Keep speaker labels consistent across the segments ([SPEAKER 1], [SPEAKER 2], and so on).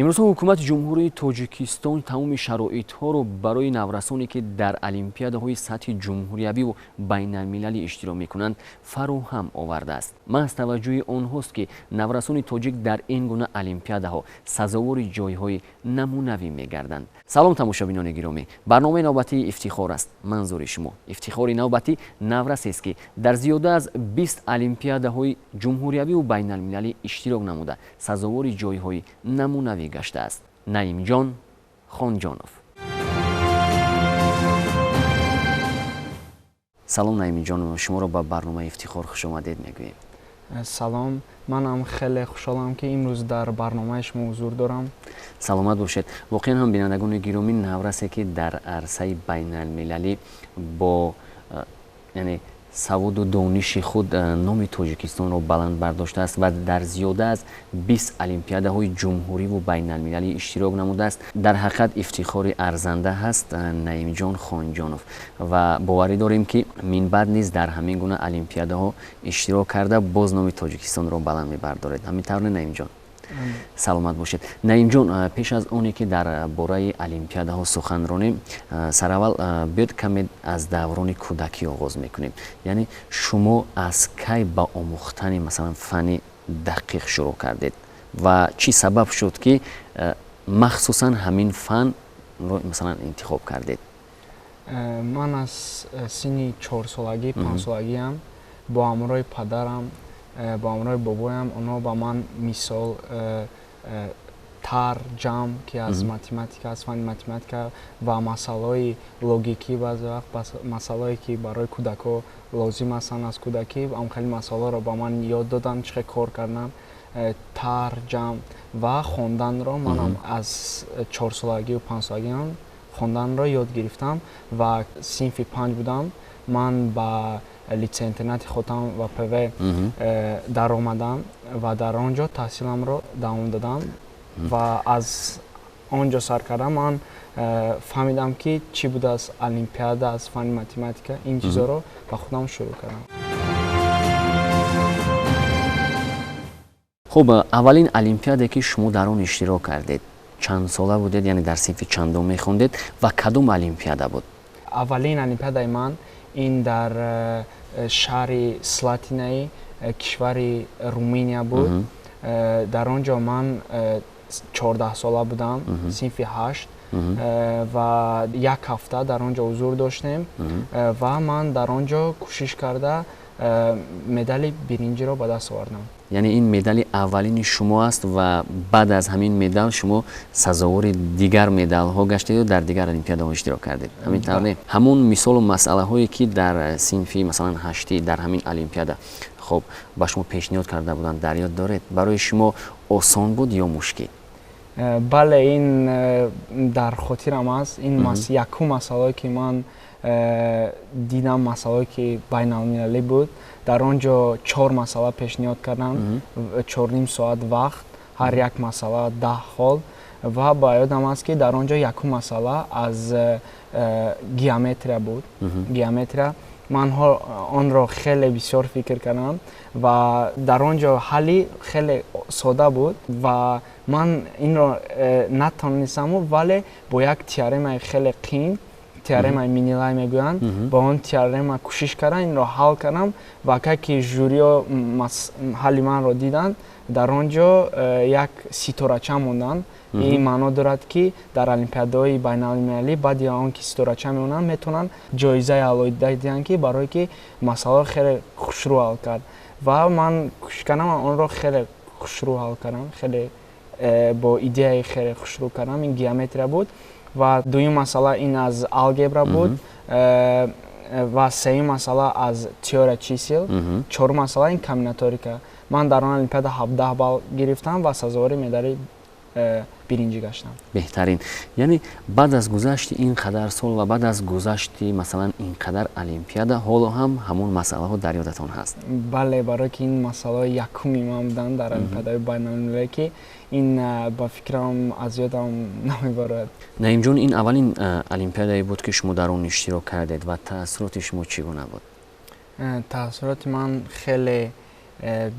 [SPEAKER 1] Имрӯзҳо ҳукумати Ҷумҳурии Тоҷикистон тамоми шароитҳоро барои наврасоне, ки дар олимпиадаҳои сатҳи ҷумҳуриявиву байналмилалӣ иштирок мекунанд, фароҳам овардааст. Маҳз таваҷҷӯҳи онҳост, ки наврасони тоҷик дар ин гуна олимпиадаҳо сазовори ҷойҳои намунавӣ мегарданд. Салом, тамошобинони гиромӣ! Барномаи навбатии «Ифтихор» аст манзури шумо. Ифтихори навбатӣ наврасест, ки дар зиёда аз 20 олимпиадаҳои ҷумҳуриявиву байналмилалӣ иштирок намуда, сазовори ҷойҳои намунавӣ гаштааст. Наимҷон Хонҷонов. Салом, Наимҷон, шуморо ба барномаи «Ифтихор» хушомадед мегӯем.
[SPEAKER 2] Салом, манам хеле хушҳолам, ки имрӯз дар барномаи шумо ҳузур дорам.
[SPEAKER 1] Саломат бошед. Воқеан ҳам, бинандагони гиромӣ, наврасе, ки дар арсаи байналмилалӣ бо яъне саводу дониши худ номи Тоҷикистонро баланд бардоштааст ва дар зиёда аз 20 олимпиадаҳои ҷумҳуриву байналмилалӣ иштирок намудааст, дар ҳақиқат ифтихори арзанда ҳаст Наимҷон Хонҷонов. Ва боварӣ дорем, ки минбаъд низ дар ҳамин гуна олимпиадаҳо иштирок карда, боз номи Тоҷикистонро баланд мебардоред. Ҳамин тавр не, Наимҷон? Саломат бошед. Наимҷон, пеш аз оне ки дар бораи олимпиадаҳо сухан ронем, сараввал биёд каме аз даврони кӯдакӣ оғоз мекунем. Яъне шумо аз кай ба омӯхтани, масалан, фанни дақиқ шурӯъ кардед ва чӣ сабаб шуд, ки махсусан ҳамин фанро, масалан, интихоб кардед?
[SPEAKER 2] Ман аз синни 4-солагӣ, 5-солагиам бо ҳамроҳи падарам, бо ҳамроҳи бобоям, онҳо ба ман мисол, тарҳ, ҷамъ, ки аз математика, аз фанни математика ва масъалаҳои логикӣ, баъзе вақт масъалаҳое, ки барои кӯдакҳо лозим ҳастанд, аз кӯдакӣ хеле масъалаҳоро ба ман ёд доданд, чӣ хел кор кардан, тарҳ, ҷамъ ва хонданро. Манам аз 4-солагию 5-солагиам хонданро ёд гирифтам ва синфи 5 будам, ман ба литсей интернати Хотам ва ПВ даромадам ва дар он ҷо таҳсиламро давом додам. Ва аз он ҷо сар кардам, ман фаҳмидам, ки чӣ будааст олимпиада аз фанни математика. Ин чизҳоро ба худам шурӯъ кардам.
[SPEAKER 1] Хуб, аввалин олимпиаде, ки шумо дар он иштирок кардед, чанд сола будед, яъне дар синфи чандум мехондед ва кадом олимпиада буд?
[SPEAKER 2] Аввалин олимпиадаи ман ин дар шаҳри Слатинаи кишвари Руминия буд. Дар он ҷо ман 14-сола будам, синфи 8, ва як ҳафта дар он ҷо ҳузур доштем ва ман дар он ҷо кӯшиш карда, медали биринҷиро ба даст овардам.
[SPEAKER 1] Яъне ин медали аввалини шумо аст ва баъд аз ҳамин медал шумо сазовори дигар медалҳо гаштеду дар дигар олимпиадаҳо иштирок кардед, ҳамин тавр не? Ҳамон мисолу масъалаҳое, ки дар синфи, масалан, ҳаштӣ дар ҳамин олимпиада, хуб, ба шумо пешниҳод карда буданд, дар ёд доред? Барои шумо осон буд ё мушкил?
[SPEAKER 2] Бале, ин дар хотирам аст. Ин якум масъалае, ки ман дидам, масъалае, ки байналмилалӣ буд. Дар он ҷо чор масъала пешниҳод карданд, 4,5 соат вақт, ҳар як масъала 10 хол. Ва ба ёдам аст, ки дар он ҷо якум масъала аз геометрия буд. Геометрия, ман онро хеле бисёр фикр кардам ва дар он ҷо ҳалли хеле сода буд ва ман инро натонистаму, вале бо як теоремаи хеле қин, теоремаи Менелай мегӯянд, бо он теорема кӯшиш кардам, инро ҳал кардам. Ва кай ки жюриҳо ҳалли манро диданд, дар он ҷо як ситорача монданд. Ин маъно дорад, ки дар олимпиадаҳои байналмилалӣ баъди он ки ситорача мемонанд, метавонанд ҷоизаи алоҳида диҳанд, ки барое ки масъаларо хеле хушрӯ ҳал кард. Ва ман кӯшиш кардам, онро хеле хушрӯ ҳал кардам, хеле бо идеяи хеле хушрӯ кардам. Ин геометрия буд. Ва дуюм масъала ин аз алгебра буд ва сеюм масъала аз теория чисел, чорум масъала ин комбинаторика. Ман дар он олимпиада 17 балл гирифтам ва сазовори медали биринҷӣ гаштам.
[SPEAKER 1] Беҳтарин. Яъне баъд аз гузашти ин қадар сол ва баъд аз гузашти, масалан, ин қадар олимпиада, ҳоло ҳам ҳамон масъалаҳо дар ёдатон ҳаст?
[SPEAKER 2] Бале, барое ки ин масъалаҳои якуми ман буданд дар олимпиадаҳои байналмилалӣ, ки ин ба фикрам аз ёдам намебарояд.
[SPEAKER 1] Наимҷон, ин аввалин олимпиадае буд, ки шумо дар он иштирок кардед, ва таассуроти шумо чӣ гуна буд?
[SPEAKER 2] Таассуроти ман хеле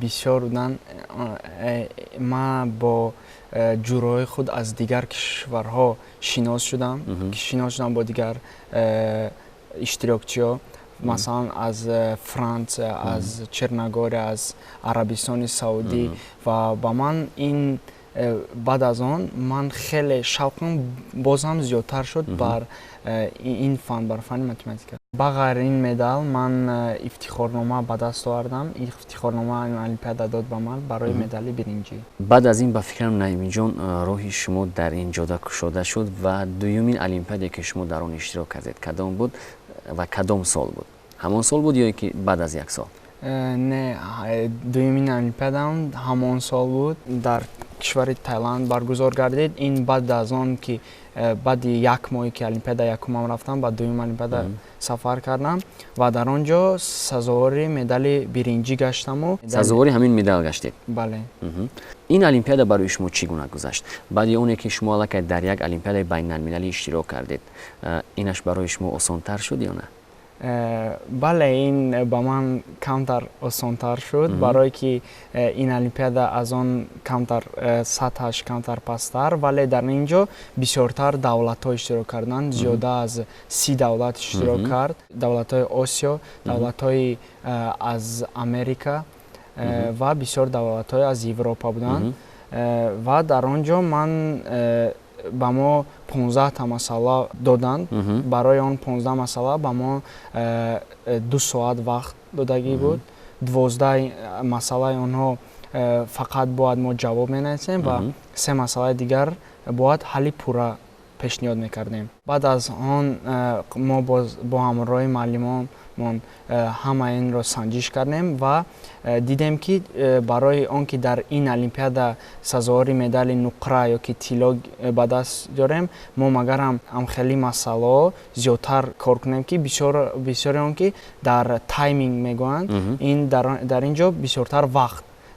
[SPEAKER 2] Бисёр буданд. Ман бо ҷӯраҳои худ аз дигар кишварҳо шинос шудам, бо дигар иштирокчиҳо, масалан, аз Франсия, аз Черногория, аз Арабистони Саудӣ. Ва ба ман ин баъд аз он ман хеле шавқам боз ҳам зиёдтар шуд бар ин фан, бар фани математика. Ба ғайр ин медал ман ифтихорнома ба даст овардам. Ифтихорнома олимпиада дод ба ман барои медали биринҷӣ.
[SPEAKER 1] Баъд аз ин, ба фикрам, Наимиҷон, роҳи шумо дар ин ҷода кушода шуд ва дуюмин олимпиаде, ки шумо дар он иштирок кардед, кадом буд ва кадом сол буд? Ҳамон сол буд ё ки баъд аз як сол?
[SPEAKER 2] Не, дуюмин олимпиадаам ҳамон сол буд, дар кишвари Тайланд баргузор гардид. Ин баъд аз он ки баъди як моҳе ки олимпиада якумам рафтам, ба дуюм олимпиада сафар кардам ва дар он ҷо сазовори медали биринҷӣ гаштаму.
[SPEAKER 1] Сазовори ҳамин медал гаштед?
[SPEAKER 2] Бале.
[SPEAKER 1] Ин олимпиада барои шумо чӣ гуна гузашт? Баъди оне ки шумо аллакай дар як олимпиадаи байналмилалӣ иштирок кардед, инаш барои шумо осонтар шуд ё на?
[SPEAKER 2] Бале, ин ба ман камтар осонтар шуд, барое ки ин олимпиада аз он камтар сатҳаш камтар пасттар, вале дар ин ҷо бисёртар давлатҳо иштирок карданд. Зиёда аз 30 давлат иштирок кард: давлатҳои Осиё, давлатҳои аз Америка ва бисёр давлатҳои аз Европа буданд. Ва дар он ҷо ман ба мо 15та масъала доданд. Барои он 15 масъала ба мо 2 соат вақт додагӣ буд. 12 масъалаи онҳо фақат бояд мо ҷавоб менависем ва се масъалаи дигар бояд ҳалли пурра пешниҳод мекардем. Баъд аз он мо бо ҳамроҳи муаллимонмон ҳама инро санҷиш кардем ва дидем, ки барои он ки дар ин олимпиада сазовори медали нуқра ё ки тилло ба даст дорем, мо магарам ҳамхели масъалаҳо зиёдтар кор кунем, ки бисёре он ки дар тайминг мегӯянд, ин дар ин ҷо бисёртар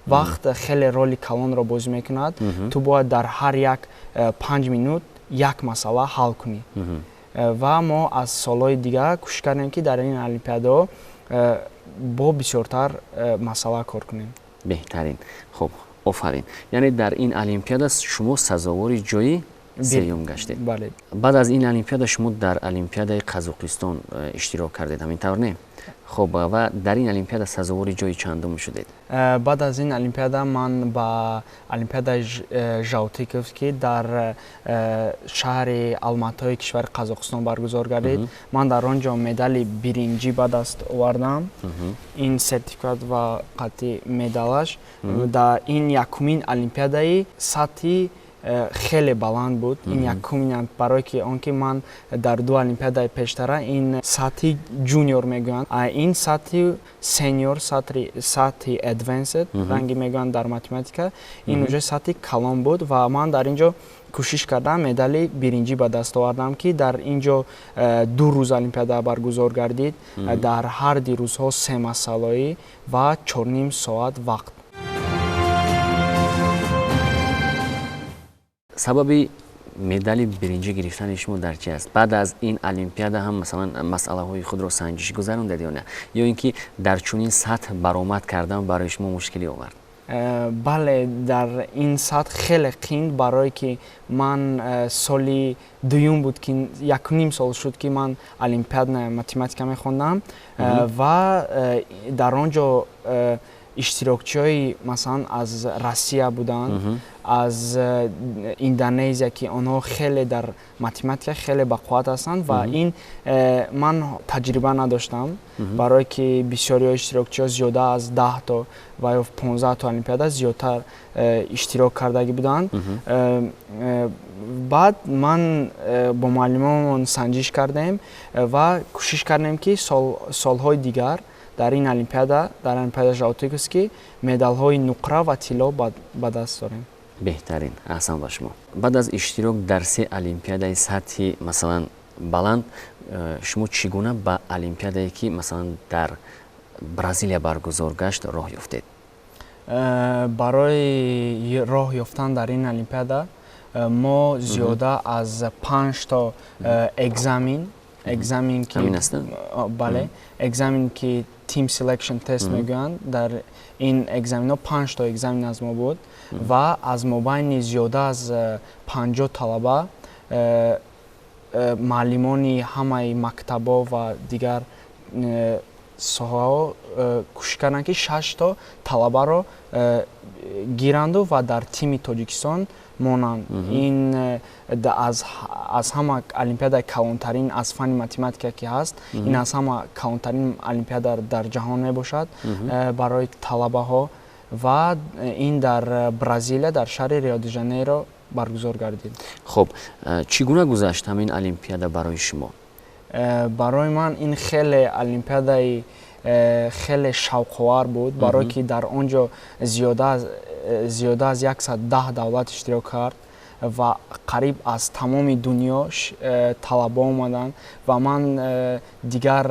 [SPEAKER 2] вақт хеле роли калонро бозӣ мекунад. Ту бояд дар ҳар як 5 минут як масъала ҳал кунӣ. Ва мо аз солҳои дигар кӯшиш кардем, ки дар ин олимпиадаҳо бо бисёртар масъала кор кунем.
[SPEAKER 1] Беҳтарин, хуб, офарин. Яъне дар ин олимпиада шумо сазовори ҷои сеюм гаштед?
[SPEAKER 2] Бале.
[SPEAKER 1] Баъд аз ин олимпиада шумо дар олимпиадаи Қазоқистон иштирок кардед, ҳамин тавр, не? Хуб, ва дар ин олимпиада сазовори ҷои чандум шудед?
[SPEAKER 2] Баъд аз ин олимпиада ман ба олимпиадаи Жаутиков, ки дар шаҳри Алматои кишвари Қазоқистон баргузор гардид, ман дар он ҷо медали биринҷӣ ба даст овардам. Ин сертификат ва қатъи медалаш. Дар ин якумин олимпиадаи сатҳи хеле баланд буд. Ин якумин, барое ки он ки ман дар ду олимпиадаи пештара ин сатҳи junior мегӯянд, ин сатҳи senior, сатҳи advanced ранги мегӯянд дар математика, ин уже сатҳи калон буд. Ва ман дар ин ҷо кӯшиш кардам, медали биринҷӣ ба даст овардам, ки дар ин ҷо 2 рӯз олимпиада баргузор гардид, дар ҳар ди рӯзҳо се масъалаӣ ва 4,5 соат вақт.
[SPEAKER 1] Сабаби медали биринҷӣ гирифтани шумо дар чи аст? Баъд аз ин олимпиада ҳам, масалан, масъалаҳои худро санҷиш гузарондед ё не, ё ин ки дар чунин сатҳ баромад кардан барои шумо мушкилӣ овард?
[SPEAKER 2] Бале, дар ин сатҳ хеле қинд, барое ки ман соли дуюм буд, ки якуним сол шуд, ки ман олимпиадная математика мехондам. Ва дар он ҷо иштирокчиҳои, масалан, аз Россия буданд, аз Индонезия, ки онҳо хеле дар математика хеле бақувват ҳастанд. Ва ин ман таҷриба надоштам, барое ки бисёриҳо иштирокчиҳо зиёда аз 10 то ва ё 15 то олимпиада зиёдтар иштирок кардагӣ буданд. Баъд ман бо муаллимонмон санҷиш кардем ва кӯшиш кардем, ки солҳои дигар дар ин олимпиада, дар олимпиада Жаутиковский, медалҳои нуқра ва тилло ба даст дорем.
[SPEAKER 1] Беҳтарин, аҳсан ба шумо. Баъд аз иштирок дар се олимпиадаи сатҳи, масалан, баланд, шумо чӣ гуна ба олимпиадае, ки, масалан, дар Бразилия баргузор гашт, роҳ ёфтед?
[SPEAKER 2] Барои роҳ ёфтан дар ин олимпиада мо зиёда аз панҷ то экзамен ки, бале, экзамен ки. Team Selection Test мегӯянд. Дар ин экзамен ҳо панҷто экзамен аз мо буд ва аз мобайни зиёда аз 50 талаба муаллимони ҳамаи мактабҳо ва дигар соҳаҳо кӯшиш карданд, ки шашто талабаро гиранду ва дар тими Тоҷикистон монанд. Ин аз ҳама олимпиадаи калонтарин аз фанни математика ки ҳаст, ин аз ҳама калонтарин олимпиада дар ҷаҳон мебошад барои талабаҳо ва ин дар Бразилия, дар шаҳри Рио де Жанейро баргузор гардид.
[SPEAKER 1] Хуб, чӣ гуна гузашт ҳамин олимпиада барои шумо?
[SPEAKER 2] Барои ман ин хеле олимпиадаи хеле шавқовар буд, барое ки дар он ҷо зиёда аз 110 давлат иштирок кард ва қариб аз тамоми дунё талаба омаданд ва ман дигар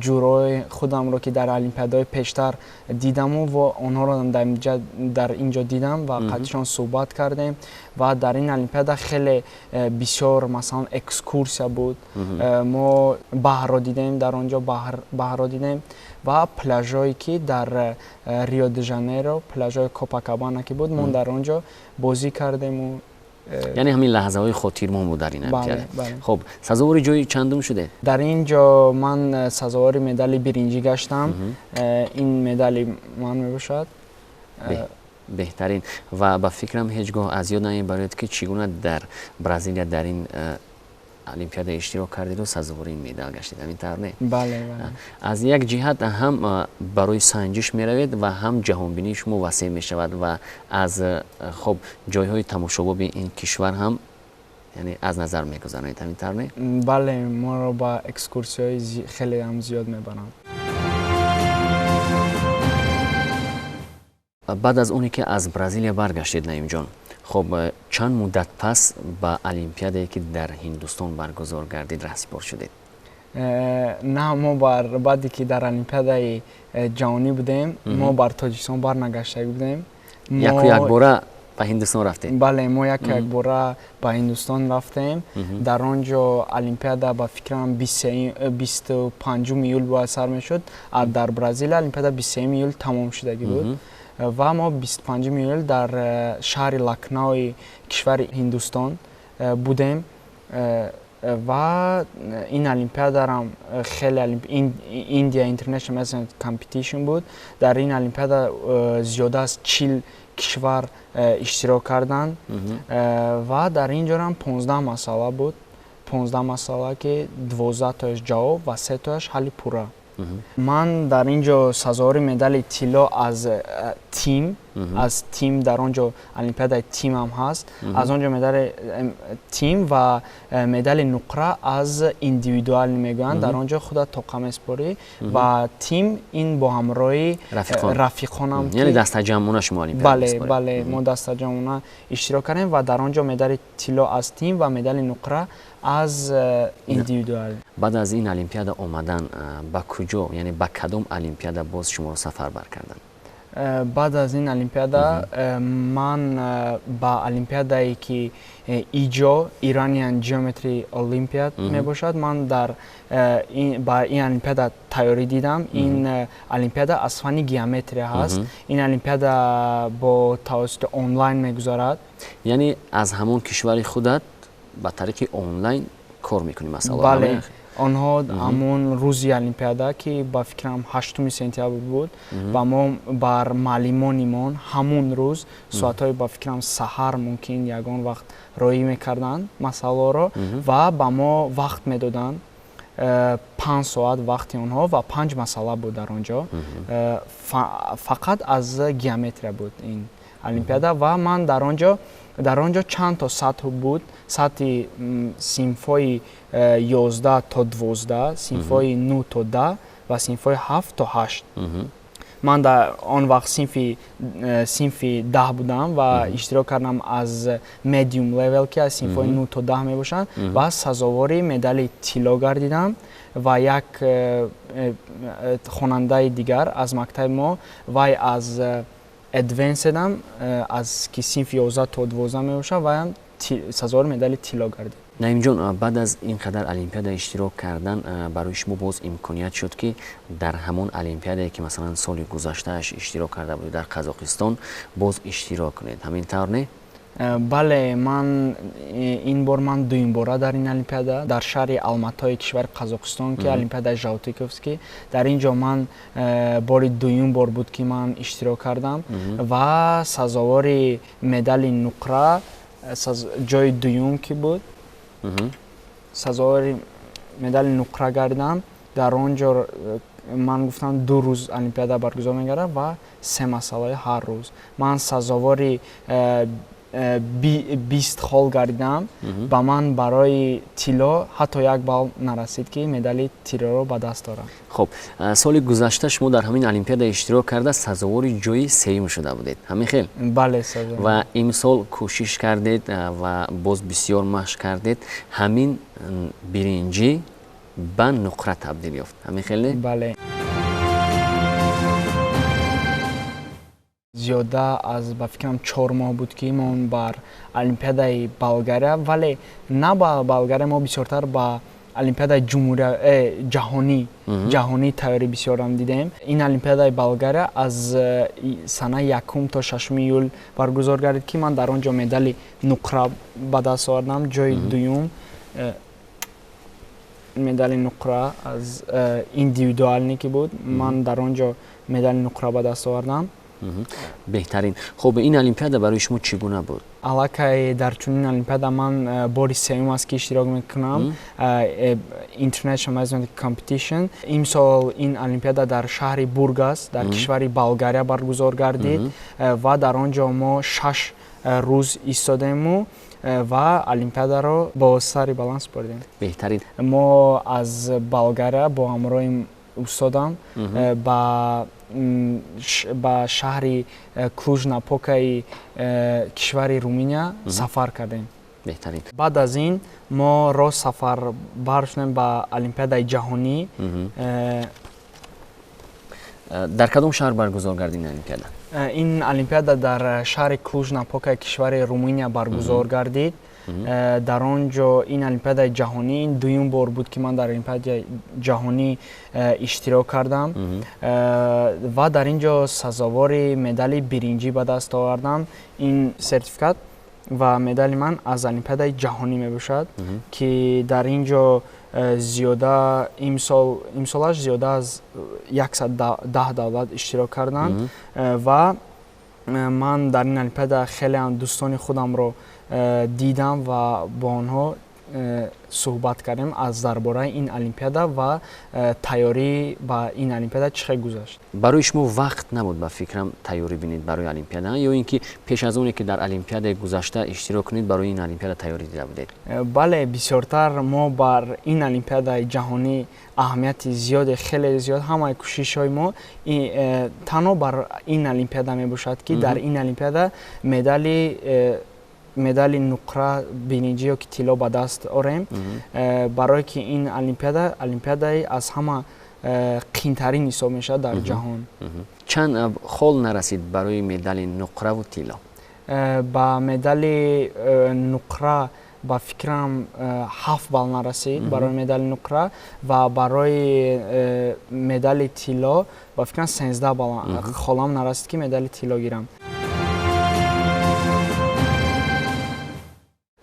[SPEAKER 2] ҷӯрои худамро, ки дар олимпиадаҳои пештар дидаму ва онҳоро дар ин ҷо дидам ва қатишон суҳбат кардем. Ва дар ин олимпиада хеле бисёр, масалан, экскурсия буд. Мо баҳрро дидем, дар он ҷо баҳрро дидем ва пляжҳое, ки дар Рио де Жанейро, пляжҳои Копакабана ки буд, мо дар он ҷо бозӣ кардему.
[SPEAKER 1] Яъне ҳамин лаҳзаҳои хотирмон буд дар ин олимпиада. Хуб, сазовори ҷои чандум шудед?
[SPEAKER 2] Дар ин ҷо ман сазовори медали биринҷӣ гаштам. Ин медали ман мебошад.
[SPEAKER 1] Беҳтарин. Ва ба фикрам, ҳеҷ гоҳ аз ёд намебаред, ки чӣ гуна дар Бразилия дар ин олимпиада иштирок кардеду сазовори ин медал гаштед, ҳамин тавр не?
[SPEAKER 2] Бале.
[SPEAKER 1] Аз як ҷиҳат ҳам барои санҷиш меравед ва ҳам ҷаҳонбинии шумо васеъ мешавад ва аз, хоб, ҷойҳои тамошобоби ин кишвар ҳам, яъне, аз назар мегузаронед, ҳамин тавр не?
[SPEAKER 2] Бале, моро ба экскурсияҳои хеле ҳам зиёд мебаранд.
[SPEAKER 1] Баъд аз оне ки аз Бразилия баргаштед, Наимҷон, хоб, чанд муддат пас ба олимпиадае, ки дар Ҳиндустон баргузор гардид, раҳсипор шудед?
[SPEAKER 2] На, мо баъде ки дар олимпиадаи ҷаҳонӣ будем, мо бар Тоҷикистон барнагаштагӣ будем.
[SPEAKER 1] Яку якбора ба Ҳиндустон рафтед?
[SPEAKER 2] Бале, мо яку якбора ба Ҳиндустон рафтем. Дар он ҷо олимпиада, ба фикрам, 25 июл бояд сар мешуд. Дар Бразилия олимпиада 23 июл тамом шудагӣ буд ва мо 25 июл дар шаҳри Лакнауи кишвари Ҳиндустон будем. Ва ин олимпиадарам хеле India International Mathematics Competition буд. Дар ин олимпиада зиёда аз 40 кишвар иштирок карданд ва дар ин ҷорам 15 масъала буд, 15 масъала, ки 12 тояш ҷавоб ва се тояш ҳалли пурра. Ман дар ин ҷо сазовори медали тилло аз тим, аз тим, дар он ҷо олимпиадаи тимам ҳаст, аз он ҷо медали тим ва медали нуқра аз индивидуал мегӯянд. Дар он ҷо худат тоқа месупорӣ ва тим ин бо ҳамроҳи рафиқонам.
[SPEAKER 1] Яъне дастаҷамъона шумо?
[SPEAKER 2] Бале, бале, мо дастаҷамъона иштирок кардем ва дар он ҷо медали тилло аз тим ва медали нуқра аз индивидуал.
[SPEAKER 1] Баъд аз ин олимпиада омадан ба куҷо, яъне ба кадом олимпиада боз шуморо сафарбар карданд?
[SPEAKER 2] Баъд аз ин олимпиада ман ба олимпиадае, ки иҷо Iranian Geometry Olympiad мебошад, ман дар ба ин олимпиада тайёрӣ дидам. Ин олимпиада аз фанни геометрия ҳаст. Ин олимпиада бо тавассути онлайн мегузарад.
[SPEAKER 1] Яъне аз ҳамон кишвари худат ба тариқи онлайн кор мекунӣ масъала?
[SPEAKER 2] Бале, онҳо ҳамон рӯзи олимпиада, ки ба фикрам 8 сентябр буд, ба мо, бар муаллимонимон, ҳамон рӯз соатҳои, ба фикрам, саҳар мумкин ягон вақт роӣ мекарданд масъалаҳоро ва ба мо вақт медоданд, 5 соат вақти онҳо ва панҷ масъала буд дар он ҷо. Фақат аз геометрия буд ин олимпиада ва ман дар он ҷо чанд то сатҳ буд: сатҳи синфҳои 11 то 12, синфҳои 9 то 10 ва синфҳои 7 то 8. Ман дар он вақт синфи 10 будам ва иштирок кардам аз medium level, ки аз синфҳои 9 то 10 мебошанд, ва сазовори медали тилло гардидам. Ва як хонандаи дигар аз мактаби мо, вай аз advanced ам, аз ки синфи 11 то 12 мебошад, вайам сазовори медали тилло гардид.
[SPEAKER 1] Наимҷон, баъд аз ин қадар олимпиада иштирок кардан, барои шумо боз имконият шуд, ки дар ҳамон олимпиадае, ки масалан соли гузаштааш иштирок карда будед дар Қазоқистон, боз иштирок кунед, ҳамин тавр, не?
[SPEAKER 2] Бале, ман ин бор ман дуюмбора дар ин олимпиада дар шаҳри Алматои кишвари Қазоқистон, ки олимпиадаи Жаутыковский, дар ин ҷо ман бори дуюм бор буд, ки ман иштирок кардам ва сазовори медали нуқра, ҷои дуюм ки буд, сазовори медали нуқра гардидам. Дар он ҷо ман гуфтам, 2 рӯз олимпиада баргузор мегардад ва се масъалаи ҳар рӯз. Ман сазовори 20 хол гардидам. Ба ман барои тилло ҳатто як балл нарасид, ки медали тиллоро ба даст дорам.
[SPEAKER 1] Хуб, соли гузашта шумо дар ҳамин олимпиада иштирок карда, сазовори ҷои сеюм шуда будед, ҳамин хел?
[SPEAKER 2] Бале.
[SPEAKER 1] Ва имсол кӯшиш кардед ва боз бисёр машқ кардед, ҳамин биринҷӣ ба нуқра табдил ёфт, ҳамин хел, не?
[SPEAKER 2] Бале, зиёда аз, ба фикрам, 4 моҳ буд, ки мо бар олимпиадаи Болгария, вале на ба Болгария, мо бисёртар ба олимпиадаи ҷумҳурия ҷаҳонӣ тайёрӣ бисёрам дидем. Ин олимпиадаи Болгария аз санаи 1 то 6 июл баргузор гардид, ки ман дар он ҷо медали нуқра ба даст овардам, ҷои дуюм, медали нуқра аз индивидуальный ки буд, ман дар он ҷо медали нуқра ба даст овардам.
[SPEAKER 1] Беҳтарин. Хуб, ин олимпиада барои шумо чӣ гуна буд?
[SPEAKER 2] Аллакай дар чунин олимпиада ман бори сеюм аст, ки иштирок мекунам, International Mathematical Competition. Имсол ин олимпиада дар шаҳри Бургас, дар кишвари Болгария баргузор гардид ва дар он ҷо мо 6 рӯз истодему ва олимпиадаро бо сари баланд супоридем.
[SPEAKER 1] Беҳтарин.
[SPEAKER 2] Мо аз Болгария бо ҳамроҳи устодам ба шаҳри Клуж Напокаи кишвари Руминия сафар кардем.
[SPEAKER 1] Беҳтарин.
[SPEAKER 2] Баъд аз ин мо рост сафарбар шудем ба олимпиадаи ҷаҳонӣ.
[SPEAKER 1] Дар кадом шаҳр баргузор гардид ин олимпиада?
[SPEAKER 2] Ин олимпиада дар шаҳри Клуж Напокаи кишвари Руминия баргузор гардид. Дар он ҷо ин олимпиадаи ҷаҳонӣ, ин дуюм бор буд, ки ман дар олимпиадаи ҷаҳонӣ иштирок кардам ва дар ин ҷо сазовори медали биринҷӣ ба даст овардам. Ин сертификат ва медали ман аз олимпиадаи ҷаҳонӣ мебошад, ки дар ин ҷо зиёда имсолаш зиёда аз 110 давлат иштирок карданд ва ман дар ин олимпиада хеле дӯстони худамро дидам ва бо онҳо суҳбат кардем аз дар бораи ин олимпиада ва тайёрӣ ба ин олимпиада чӣ хел гузашт.
[SPEAKER 1] Барои шумо вақт набуд, ба фикрам, тайёрӣ бинед барои олимпиада, ё ин ки пеш аз оне ки дар олимпиадаи гузашта иштирок кунед, барои ин олимпиада тайёрӣ дида будед?
[SPEAKER 2] Бале, бисёртар мо бар ин олимпиадаи ҷаҳонӣ аҳамияти зиёде, хеле зиёд, ҳамаи кӯшишҳои мо танҳо бар ин олимпиада мебошад, ки дар ин олимпиада медали нуқра, биринҷӣ ё ки тилло ба даст орем, барое ки ин олимпиада олимпиадаи аз ҳама қиинтарин ҳисоб мешавад дар ҷаҳон.
[SPEAKER 1] Чанд хол нарасид барои медали нуқраву тилло?
[SPEAKER 2] Ба медали нуқра, ба фикрам, 7 балл нарасид барои медали нуқра ва барои медали тилло, ба фикрам, 13 балл холам нарасид, ки медали тилло гирам.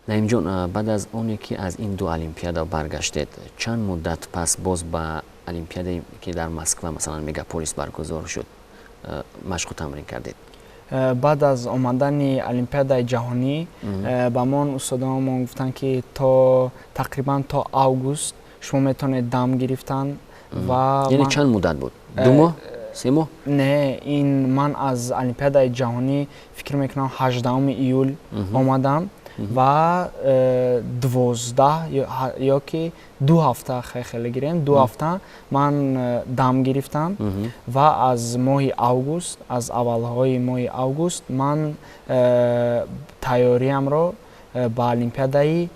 [SPEAKER 1] Наимҷон, баъд аз оне ки аз ин ду олимпиада баргаштед, чанд муддат пас боз ба олимпиадае, ки дар Москва, масалан мегаполис баргузор шуд, машқу тамрин кардед?
[SPEAKER 2] Баъд аз омадани олимпиадаи ҷаҳонӣ ба мон устодонамон гуфтанд, ки то тақрибан то август шумо метавонед дам гирифтан ва
[SPEAKER 1] Яъне чанд муддат буд, 2 моҳ, 3 моҳ?
[SPEAKER 2] Не, ин ман аз олимпиадаи ҷаҳонӣ, фикр мекунам, 18 июл омадам ва 12 ё ки 2 ҳафта, хеле гирем, 2 ҳафта ман дам гирифтам ва аз моҳи август, аз аввалҳои моҳи август ман тайёриамро ба олимпиадаи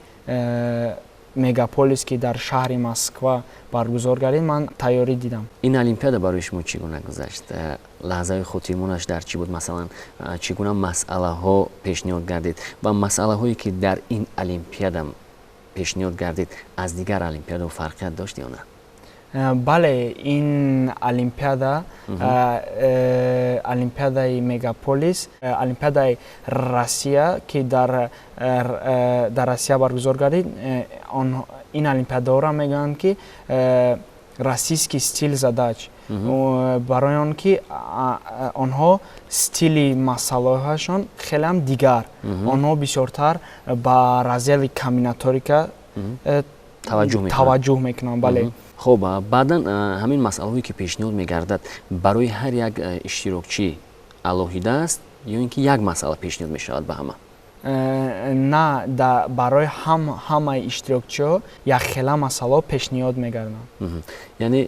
[SPEAKER 2] мегаполис, ки дар шаҳри Москва баргузор гардид, ман тайёрӣ дидам.
[SPEAKER 1] Ин олимпиада барои шумо чӣ гуна гузашт? Лаҳзаи хотирмонаш дар чӣ буд? Масалан, чӣ гуна масъалаҳо пешниҳод гардид ва масъалаҳое, ки дар ин олимпиада пешниҳод гардид, аз дигар олимпиадаҳо фарқият дошт ё на?
[SPEAKER 2] Бале, ин олимпиада, олимпиадаи Мегаполис, олимпиадаи Россия, ки дар Россия баргузор гардид, ин олимпиадаҳоро мегӯянд, ки российский стиль задач, барои он ки онҳо стили масъалаҳояшон хелеам дигар, онҳо бисёртар ба раздели комбинаторика таваҷҷӯҳ мекунанд, бале.
[SPEAKER 1] Хуб, баъдан ҳамин масъалаҳое, ки пешниҳод мегардад, барои ҳар як иштирокчӣ алоҳида аст ё ин ки як масъала пешниҳод мешавад ба ҳама?
[SPEAKER 2] На, барои ҳамаи иштирокчиҳо якхела масъалаҳо пешниҳод мегарданд.
[SPEAKER 1] Яъне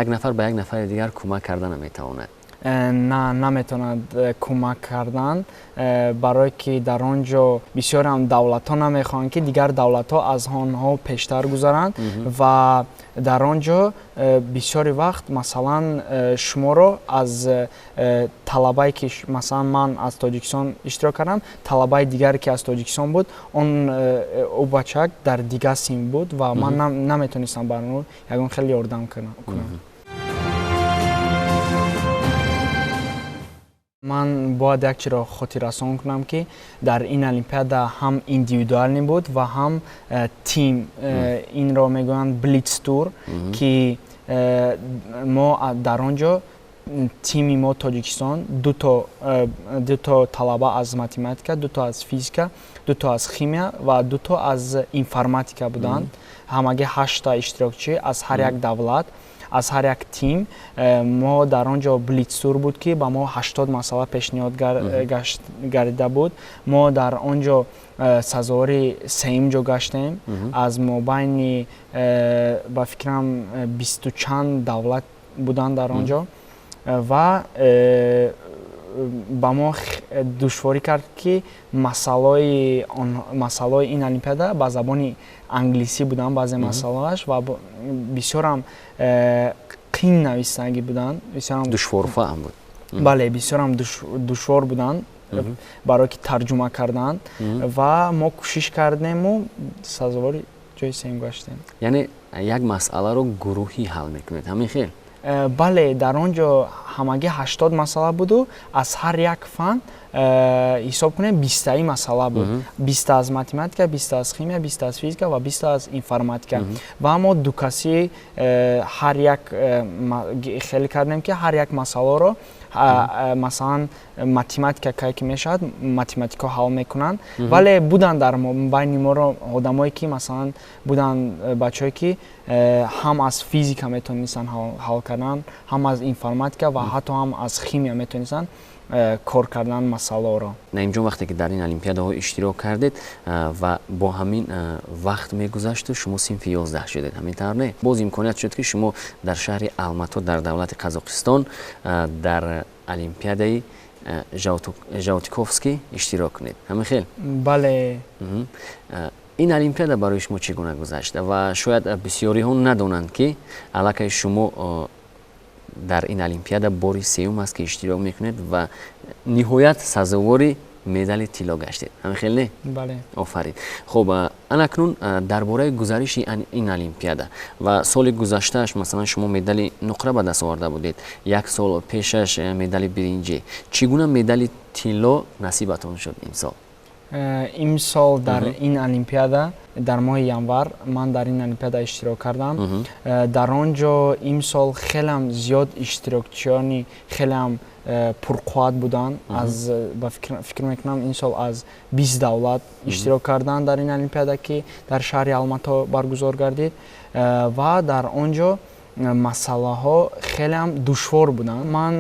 [SPEAKER 1] як нафар ба як нафари дигар кӯмак карда наметавонад?
[SPEAKER 2] На, наметавонад кӯмак кардан, барое ки дар он ҷо бисёрам давлатҳо намехоҳанд, ки дигар давлатҳо аз онҳо пештар гузаранд, ва дар он ҷо бисёри вақт, масалан, шуморо аз талабае, ки масалан ман аз Тоҷикистон иштирок кардам, талабаи дигаре, ки аз Тоҷикистон буд, он ӯ бачак дар дигар синф буд ва ман наметонистам бар ӯ ягон хеле ёрдам кунам. Ман бояд як чиро хотиррасон кунам, ки дар ин олимпиада ҳам индивидуалӣ буд ва ҳам тим. Инро мегӯянд блитс-тур, ки мо дар он ҷо тими мо Тоҷикистон дуто талаба аз математика, дуто аз физика, дуто аз химия ва дуто аз информатика буданд. Ҳамагӣ ҳаштта иштирокчӣ аз ҳар як давлат, аз ҳар як тим. Мо дар он ҷо блитс-тур буд, ки ба мо 80 масъала пешниҳод гардида буд. Мо дар он ҷо сазовори сеюм ҷо гаштем аз мобайни, ба фикрам, бисту чанд давлат буданд дар он ҷо, ва ба мо душворӣ кард, ки масъалаҳои ин олимпиада ба забони англисӣ буданд баъзе масъалааш ва бисёрам қин нависагӣ буданд.
[SPEAKER 1] Душворфаҳм буд.
[SPEAKER 2] Бале, бисёрам душвор буданд барое ки тарҷума карданд, ва мо кӯшиш кардему сазовори ҷои сеюм гаштем.
[SPEAKER 1] Яъне як масъаларо гурӯҳӣ ҳал мекунед, ҳамин хел?
[SPEAKER 2] Бале, дар он ҷо ҳамагӣ 80 масъала буду аз ҳар як фан, ҳисоб кунем, бистаи масъала буд: 20 аз математика, 20 аз химия, 20 аз физика ва 20 аз информатика. Ва мо дукасӣ ҳар як хеле кардем, ки ҳар як масъаларо, масалан, математика кае ки мешавад, математикҳо ҳал мекунанд. Вале буданд дар байни моро одамое, ки масалан буданд бачаҳое, ки ҳам аз физика метавонистанд ҳал кардан, ҳам аз информатика ва ҳатто ҳам аз химия метавонистанд кор кардан масъаларо.
[SPEAKER 1] Наимҷон, вақте ки дар ин олимпиадаҳо иштирок кардед ва бо ҳамин вақт мегузашту шумо синфи 11 шудед, ҳамин тавр не? Боз имконият шуд, ки шумо дар шаҳри Алмато дар давлати Қазоқистон дар олимпиадаи Жаутыковский иштирок кунед, ҳамин хел?
[SPEAKER 2] Бале.
[SPEAKER 1] Ин олимпиада барои шумо чӣ гуна гузашт? Ва шояд бисёриҳо надонанд, ки аллакай шумо дар ин олимпиада бори сеюм аст, ки иштирок мекунед ва ниҳоят сазовори медали тилло гаштед, ҳамин хел не?
[SPEAKER 2] Бале.
[SPEAKER 1] Офарин. Хуб, анакнун дар бораи гузариши ин олимпиада ва соли гузаштааш, масалан, шумо медали нуқра ба даст оварда будед, як сол пешаш медали биринҷӣ, чӣ гуна медали тилло насибатон шуд имсол?
[SPEAKER 2] Имсол дар ин олимпиада дар моҳи январ ман дар ин олимпиада иштирок кардам. Дар он ҷо имсол хелеам зиёд иштирокчиёни хелеам пурқувват буданд. Аз ба фикр мекунам, ин сол аз 20 давлат иштирок карданд дар ин олимпиада, ки дар шаҳри Алмато баргузор гардид, ва дар он ҷо масъалаҳо хелеам душвор буданд. Ман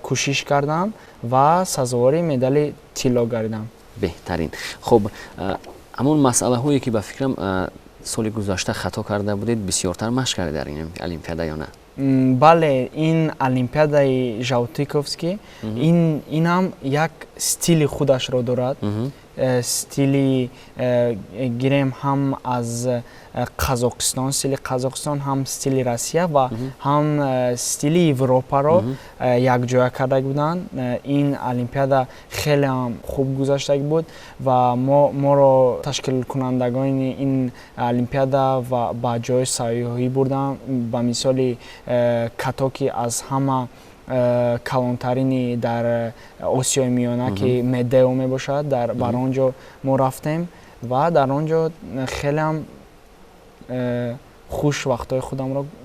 [SPEAKER 2] кӯшиш кардам ва сазовори медали тилло гардидам.
[SPEAKER 1] Беҳтарин. Хуб, ҳамон масъалаҳое, ки ба фикрам соли гузашта хато карда будед, бисёртар машқ кардед дар ин олимпиада ё на?
[SPEAKER 2] Бале, ин олимпиадаи Жаутыковский инам як стили худашро дорад. Стили гирем ҳам аз Қазоқистон, стили Қазоқистон, ҳам стили Россия ва ҳам стили Европаро якҷоя карда буданд. Ин олимпиада хеле ҳам хуб гузаштагӣ буд ва моро ташкилкунандагони ин олимпиада ва ба ҷои сайёҳӣ бурданд, ба мисоли катоки аз ҳама калонтарини дар Осиёи Миёна, ки Медео мебошад. Бар он ҷо мо рафтем ва дар он ҷо хелеам хуш вақтҳои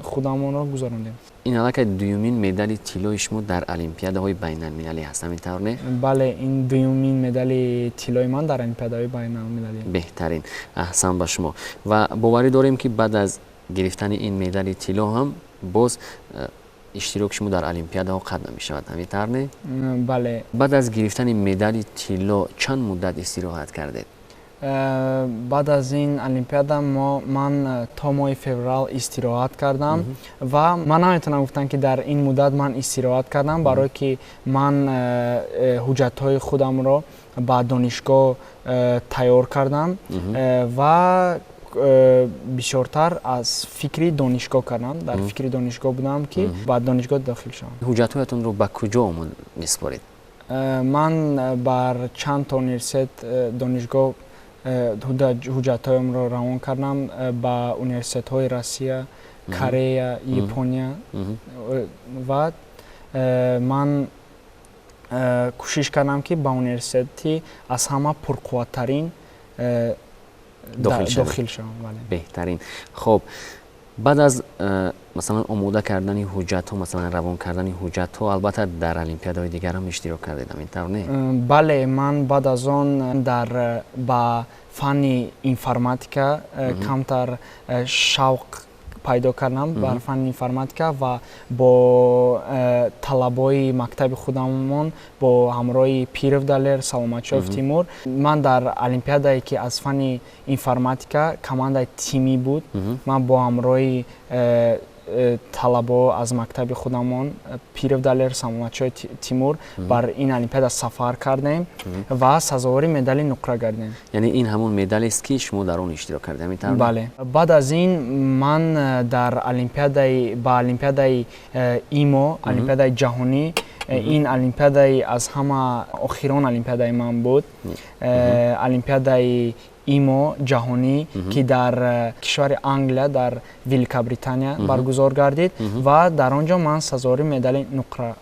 [SPEAKER 2] худамонро гузарондем.
[SPEAKER 1] Ин аллакай дуюмин медали тиллои шумо дар олимпиадаҳои байналмилалӣ ҳаст, ҳамин тавр не?
[SPEAKER 2] Бале, ин дуюмин медали тиллои ман дар олимпиадаҳои байналмилалӣ.
[SPEAKER 1] Беҳтарин, аҳсан ба шумо, ва боварӣ дорем, ки баъд аз гирифтани ин медали тилло ҳам боз иштироки шумо дар олимпиадаҳо қатъ намешавад, ҳамин тавр не?
[SPEAKER 2] Бале.
[SPEAKER 1] Баъд аз гирифтани медали тилло чанд муддат истироҳат кардед?
[SPEAKER 2] Баъд аз ин олимпиада ман то моҳи феврал истироҳат кардам ва ман наметавонам гуфтам, ки дар ин муддат ман истироҳат кардам, барое ки ман ҳуҷҷатҳои худамро ба донишгоҳ тайёр кардам ва бисёртар аз фикри донишгоҳ кардам, дар фикри донишгоҳ будам, ки ба донишгоҳ дохил шавам.
[SPEAKER 1] Ҳуҷҷатҳоятонро ба куҷо месупоред?
[SPEAKER 2] Ман бар чанд та университет, донишгоҳ ҳуҷҷатҳоямро равон кардам, ба университетҳои Россия, Корея, Япония, ва ман кӯшиш кардам, ки ба университети аз ҳама пурқувваттарин дохил шавам.
[SPEAKER 1] Беҳтарин. Хуб, баъд аз масалан омода кардани ҳуҷҷатҳо, масалан равон кардани ҳуҷҷатҳо, албатта дар олимпиадаҳои дигар ҳам иштирок кардед, ҳамин тавр не?
[SPEAKER 2] Бале, ман баъд аз он дар ба фанни информатика камтар шавқ пайдо кардам бар фанни информатика ва бо талабои мактаби худамон, бо ҳамроҳи Пиров Далер, Саломатшоев Тимур, ман дар олимпиадае, ки аз фанни информатика командаи тимӣ буд, ман бо ҳамроҳи талабо аз мактаби худамон, Пиров Далер, Саломатшоев Тимур, бар ин олимпиада сафар кардем ва сазовори медали нуқра гардем.
[SPEAKER 1] Яъне ин ҳамон медалест, ки шумо дар он иштирок кардед, ҳамин тавр?
[SPEAKER 2] Бале. Баъд аз ин ман дар олимпиадаи ба олимпиадаи ИМО, олимпиадаи ҷаҳонӣ, ин олимпиадаи аз ҳама охирон олимпиадаи ман буд, олимпиадаи ИМО ҷаҳонӣ, ки дар кишвари Англия, дар Великобритания баргузор гардид ва дар он ҷо ман сазовори медали нуқра.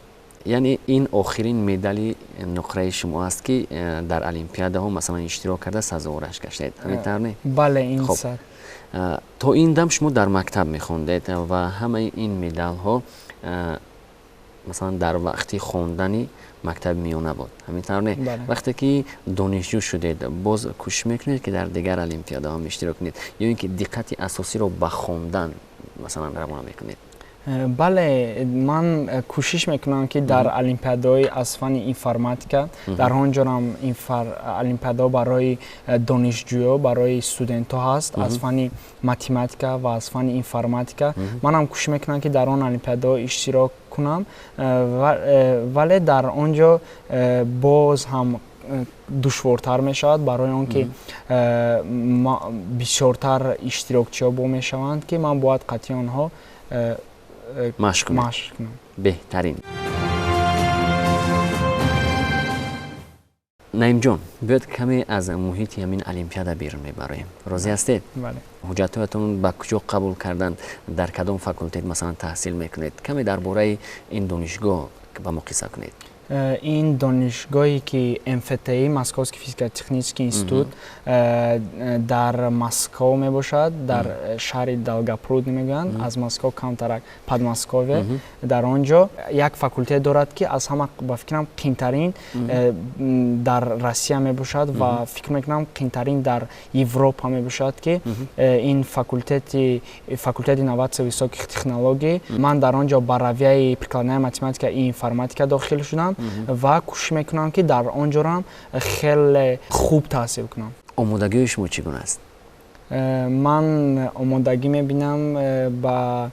[SPEAKER 1] Яъне ин охирин медали нуқраи шумо аст, ки дар олимпиадаҳо масалан иштирок карда, сазовораш гаштед, ҳамин тавр не?
[SPEAKER 2] Бале, ин.
[SPEAKER 1] То ин дам шумо дар мактаб мехондед ва ҳамаи ин медалҳо масалан дар вақти хондани мактаби миёна буд, ҳамин тавр не? Вақте ки донишҷӯ шудед, боз кӯшиш мекунед, ки дар дигар олимпиадаҳо иштирок кунед ё ин ки диққати асосиро ба хондан масалан равона мекунед?
[SPEAKER 2] Бале, ман кӯшиш мекунам, ки дар олимпиадаҳои аз фанни информатика, дар он ҷорам олимпиадаҳо барои донишҷӯё, барои студентҳо ҳаст аз фанни математика ва аз фанни информатика, манам кӯшиш мекунам, ки дар он олимпиадаҳо иштирок кунам, вале дар он ҷо боз ҳам душвортар мешавад, барои он ки бисёртар иштирокчиҳо бо мешаванд, ки ман бояд қатъи онҳо
[SPEAKER 1] машқ
[SPEAKER 2] кунам.
[SPEAKER 1] Беҳтарин. Наимҷон, биёед каме аз муҳити ҳамин олимпиада берун мебароем. Розӣ ҳастед?
[SPEAKER 2] Бале.
[SPEAKER 1] Ҳуҷҷатҳоятон ба куҷо қабул карданд, дар кадом факултет масалан таҳсил мекунед? Каме дар бораи ин донишгоҳ ба мо қисса кунед.
[SPEAKER 2] Ин донишгоҳе, ки МФТИ, Московский физико-технический институт, дар Москов мебошад, дар шаҳри Долгопрудный мегӯянд, аз Москов камтарак, Подмосковье. Дар он ҷо як факултет дорад, ки аз ҳама, ба фикрам, қинтарин дар Россия мебошад ва фикр мекунам, қинтарин дар Европа мебошад, ки ин факултети инноватсия, высоких технологий. Ман дар он ҷо ба равияи прикладная математика и информатика дохил шудам ва кӯшиш мекунам, ки дар он ҷорам хеле хуб таҳсил кунам.
[SPEAKER 1] Омодагиҳои шумо чӣ гуна аст?
[SPEAKER 2] Ман омодагӣ мебинам ба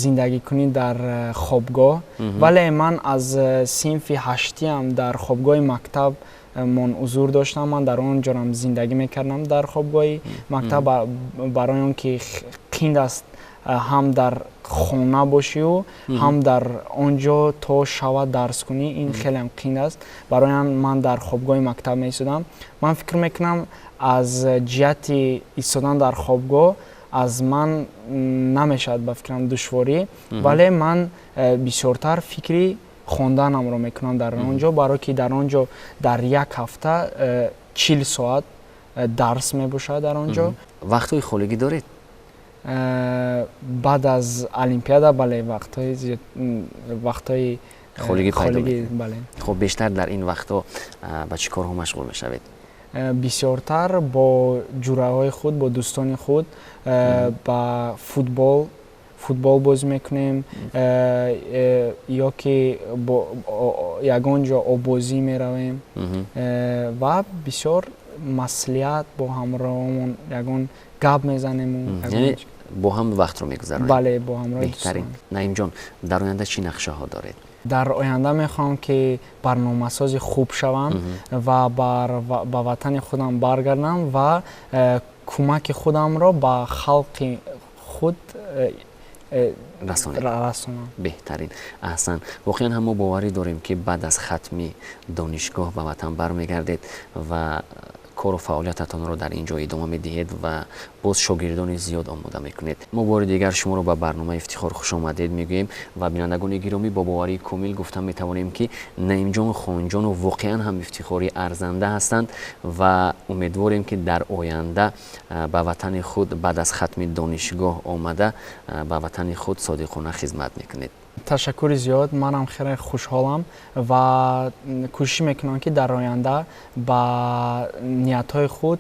[SPEAKER 2] зиндагикунӣ дар хобгоҳ, вале ман аз синфи ҳаштиам дар хобгоҳи мактаб мон ҳузур доштам. Ман дар он ҷорам зиндагӣ мекардам дар хобгоҳи мактаб, барои он ки қинд аст ҳам дар хона бошию, ҳам дар он ҷо то шава дарс кунӣ, ин хелеам қинд аст. Барои он ман дар хобгоҳи мактаб меистодам. Ман фикр мекунам, аз ҷиҳати истодан дар хобгоҳ аз ман намешавад, ба фикрам, душворӣ, вале ман бисёртар фикри хонданамро мекунам дар он ҷо, барое ки дар он ҷо дар як ҳафта 40 соат дарс мебошад дар он ҷо.
[SPEAKER 1] Вақтҳои холигӣ доред?
[SPEAKER 2] Баъд аз олимпиада, бале, вақтҳои зиёд, вақтҳои
[SPEAKER 1] холигӣ пайдо.
[SPEAKER 2] Бале.
[SPEAKER 1] Хуб, бештар дар ин вақтҳо ба чӣ корҳо машғул мешавед?
[SPEAKER 2] Бисёртар бо ҷураҳои худ, бо дӯстони худ ба футбол бозӣ мекунем ё ки ягон ҷо оббозӣ меравем ва бисёр маслиҳат бо ҳамроҳомон, ягон гап мезанему.
[SPEAKER 1] Бо ҳам вақтро мегузаронед?
[SPEAKER 2] Бале, бо ҳамроҳи.
[SPEAKER 1] Беҳтарин. Наимҷон, дар оянда чӣ нақшаҳо доред?
[SPEAKER 2] Дар оянда мехоҳам, ки барномасози хуб шавам ва ба ватани худам баргардам ва кӯмаки худамро ба халқи худ
[SPEAKER 1] расонам. Беҳтарин, аҳсан. Воқеан ҳам мо боварӣ дорем, ки баъд аз хатми донишгоҳ ба ватан бармегардед ва кору фаъолиятатонро дар ин ҷо идома медиҳед ва боз шогирдони зиёд омода мекунед. Мо бори дигар шуморо ба барномаи «Ифтихор» хушомадед мегӯем ва, бинандагони гиромӣ, бо боварии комил гуфта метавонем, ки Наимҷон Хонҷонов воқеан ҳам ифтихори арзанда ҳастанд ва умедворем, ки дар оянда ба ватани худ баъд аз хатми донишгоҳ омада, ба ватани худ содиқона хизмат мекунед.
[SPEAKER 2] Ташаккури зиёд. Манам хеле хушҳолам ва кӯшиш мекунам, ки дар оянда ба ниятҳои худ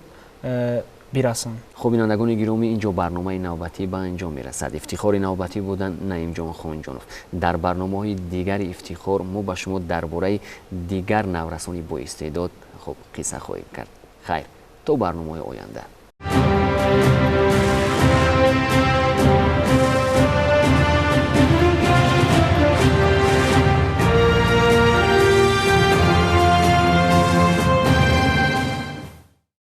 [SPEAKER 2] бирасам.
[SPEAKER 1] Хуб, бинандагони гиромӣ, ин ҷо барномаи навбатӣ ба анҷом мерасад. Ифтихори навбатӣ буданд Наимҷон Хонҷонов. Дар барномаҳои дигари «Ифтихор» мо ба шумо дар бораи дигар наврасони боистеъдод, хуб, қисса хоҳем кард. Хайр, то барномаҳои оянда.